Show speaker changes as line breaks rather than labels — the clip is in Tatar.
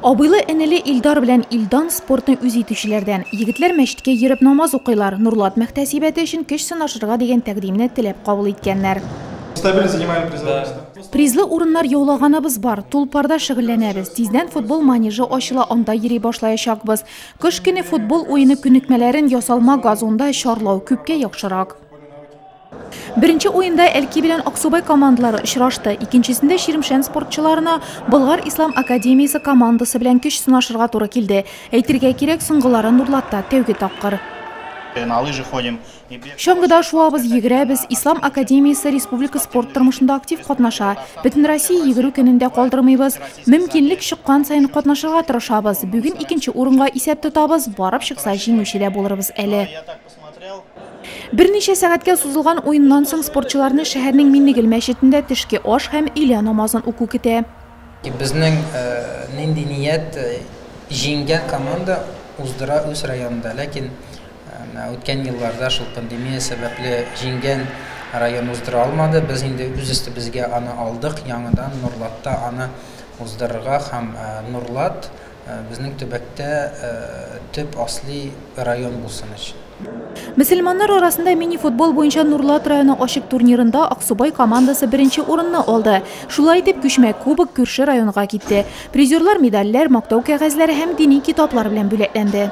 Абыйлы-энеле Илдар белән Илдан спортны үз итүчеләрдән. Егетләр мәчеткә йөреп намаз укыйлар, Нурлат мөхтәсибәте өчен көч сынашырга дигән тәкъдимне теләп кабул иткәннәр.
Стабильно занимаем призовые места.
Призлы урыннар яулаганыбыз бар, Тулпарда шөгыльләнәбез. Тиздән футбол манежы ачыла, анда йөри башлаячакбыз. Кыш көне футбол уены күнекмәләрен ясалма газонда чарлау күпкә яхшырак. Беренче уенда Әлки белән Аксубай командалары очрашты. Икенчесендә Чирмешән спортчыларына Болгар ислам академиясе командасы белән көч сынашырга туры килде. Әйтергә кирәк, соңгылары Нурлатта тәүге тапкыр.
На лыжи ходим.
Чаңгыда шуабыз, йөгерәбез. Ислам академиясе республика спорт тормышында актив катнаша. Бөтенроссия йөгерү көнен дә калдырмыйбыз. Мөмкинлек чыккан саен катнашырга тырышабыз. Бүген икенче урынга исәп тотабыз, барып чыкса җиңүче дә булырбыз әле. Берничә сәгатькә сузылган уеннан соң спортчыларны шәһәрнең Миннегөл мәчетендә төшке аш һәм өйлә намазын уку көтә.
Безнең нинди ният, җиңгән команда уздыра үз районында, ләкин үткән елларда шул пандемия сәбәпле җиңгән район уздыра алмады. Без инде үз өстебезгә аны алдык, яңадан Нурлатта аны уздырырга һәм Нурлат безнең төбәктә төп асли район булсын өчен.
Мөселманнар арасында мини-футбол буенча Нурлат районы ачык турнирында Аксубай командасы беренче урынны алды. Шулай итеп, күчмә кубок күрше районга китте. Призерлар медальләр, мактау кәгазьләре һәм дини китаплар белән бүләкләнде.